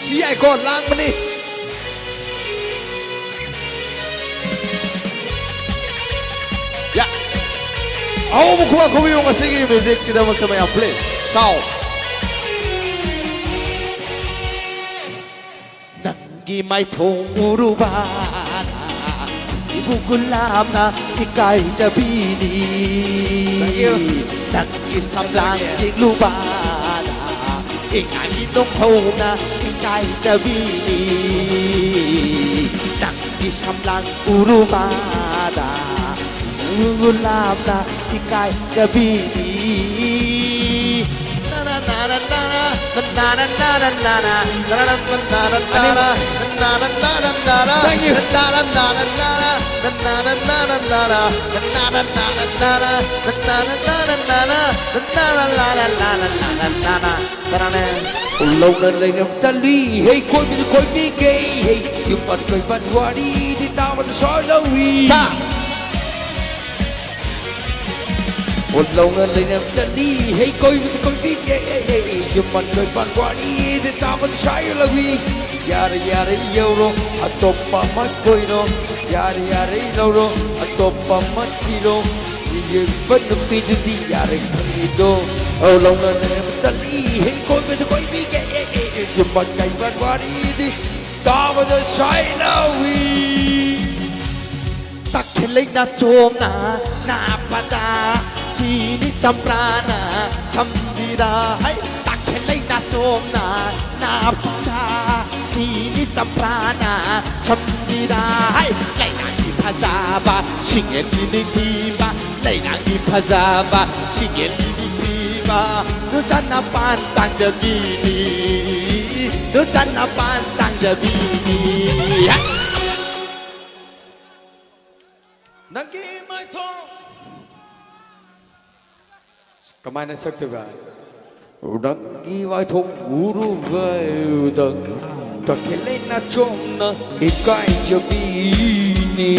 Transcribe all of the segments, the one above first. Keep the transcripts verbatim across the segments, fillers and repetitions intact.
ꯁꯤ ꯌꯥꯏꯀꯣ, ꯂꯥꯡꯕꯅꯤ꯫ ꯌꯥ꯫ ꯑꯍꯧꯕ ꯈꯨꯕꯥꯛ ꯈꯨꯕꯤꯌꯨ ꯉꯁꯤꯒꯤ musicꯀꯤꯗꯃꯛꯇ ꯃꯌꯥꯝ, please꯫ ꯁꯥꯎ꯫ ꯅꯪꯒꯤ ꯃꯥꯏꯊꯣꯡ ꯎꯔꯨꯕꯗ ꯏꯕꯨ ꯒꯨꯂꯥꯞꯅ ꯏꯀꯥꯏꯖꯕꯤꯅꯤ꯫ Thank you꯫ ꯅꯪꯒꯤ ꯁꯝꯂꯥꯡ ꯌꯦꯡꯂꯨꯕꯗ ꯏꯉꯥꯒꯤ ꯅꯣꯡꯐꯧꯅ ꯏꯀꯥꯏꯖꯕꯤꯅꯤ꯫ ꯅꯪꯒꯤ ꯁꯝꯂꯥꯡ ꯎꯔꯨꯕꯗ ꯏꯕꯨ ꯒꯨꯂꯥꯞꯅ ꯏꯀꯥꯏꯖꯕꯤꯅꯤ꯫ Thank you꯫ ꯂꯧꯅ ꯂꯩꯅꯕ ꯇꯜꯂꯤ, ꯍꯦ, ꯀꯣꯏꯕꯗꯨ ꯀꯣꯏꯕꯤꯒꯦ, ꯍꯦ, ꯌꯨꯝ ꯄꯥꯟ ꯀꯣꯏ ꯄꯥꯟ ꯋꯥꯔꯤꯗꯤ ꯇꯥꯕꯗ ꯁꯣꯏ ꯂꯧꯏ꯫ ꯁꯥ꯫ ꯂꯧꯅ ꯂꯩꯅꯕ ꯆꯠꯂꯤ, ꯍꯦ, ꯀꯣꯏꯕꯗ ꯀꯣꯏꯕꯤꯒꯦ, ꯌꯨꯝ ꯄꯥꯟ ꯀꯣꯏ ꯄꯥꯟ ꯋꯥꯔꯤꯗꯤ ꯇꯥꯕꯗ ꯁꯣꯏ ꯂꯧꯏ꯫ ꯌꯥꯔꯦ, ꯌꯥꯔꯦ, ꯌꯧꯔꯣ, ꯑꯇꯣꯞꯄ ꯑꯃ ꯀꯣꯏꯔꯣ꯫ ꯌꯥꯔꯦ, ꯌꯥꯔꯦ, ꯂꯧꯔꯣ, ꯑꯇꯣꯞꯄ ꯑꯃ ꯊꯤꯔꯣ꯫ ꯌꯦꯡꯕ ꯅꯨꯄꯤꯗꯨꯗꯤ ꯌꯥꯔꯦ ꯈꯪꯉꯤꯗꯣ꯫ ꯑꯧ, ꯂꯧꯅꯗꯅ ꯆꯠꯂꯤ, ꯍꯦ, ꯀꯣꯏꯕꯗ ꯀꯣꯏꯕꯤꯒꯦ, ꯑꯦ, ꯑꯦ, ꯑꯦ, ꯌꯨꯝꯕꯥꯟ ꯀꯩꯕꯥꯟ ꯋꯥꯔꯤꯗꯤ ꯇꯥꯕꯗ ꯁꯥꯏ ꯂꯧꯏ꯫ ꯇꯈꯦꯜ ꯂꯩꯅꯥ ꯆꯣꯝꯅ ꯅꯥꯕꯗ ꯁꯤꯅꯤ ꯆꯝꯄ꯭ꯔꯥꯅ ꯁꯝꯖꯤꯔ꯫ ꯍꯩ! ꯇꯈꯦꯜ ꯂꯩꯅꯥ ꯆꯣꯝꯅ ꯅꯥꯕꯗ ꯁꯤꯅꯤ ꯆꯝꯄ꯭ꯔꯥꯅ ꯁꯝꯖꯤꯔ꯫ ꯍꯩ! ꯂꯩꯅꯥꯒꯤ ꯐꯖꯕ ꯁꯤꯡꯉꯦꯜꯒꯤ ꯅꯤꯡꯊꯤꯕ, ꯂꯩꯅꯥꯒꯤ ꯐꯖꯕ ꯁꯤꯡꯉꯦꯜꯒꯤ ꯅꯤꯡꯊꯤꯕ, ꯅꯨꯆꯥꯅ ꯄꯥꯟ ꯇꯥꯡꯖꯕꯤꯅꯤ, ꯅꯨꯆꯥꯅ ꯄꯥꯟ ꯇꯥꯡꯖꯕꯤꯅꯤ꯫ ꯍꯩ! ꯅꯪꯒꯤ ꯃꯥꯏꯊꯣꯡ꯫ ꯀꯃꯥꯏꯅ ꯁꯛꯇꯣꯏꯕ? ꯅꯪꯒꯤ ꯃꯥꯏꯊꯣꯡ ꯎꯔꯨꯕꯗ ꯇꯈꯦꯜ ꯂꯩꯅꯥ ꯆꯣꯝꯅ ꯏꯀꯥꯏꯖꯕꯤꯅꯤ꯫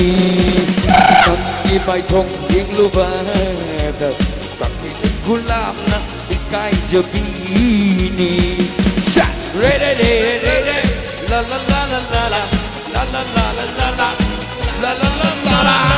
ꯅꯪꯒꯤ ꯃꯥꯏꯊꯣꯡ ꯌꯦꯡꯂꯨꯕꯗ ꯇꯈꯦꯜ ꯒꯨꯂꯥꯞꯅ ꯏꯀꯥꯏꯖꯕꯤꯅꯤ꯫ ꯁꯥ! Re, re, re, re, re, re. La, la, la, la, la, la. La, la, la, la, la, la. La, la, la, la, la.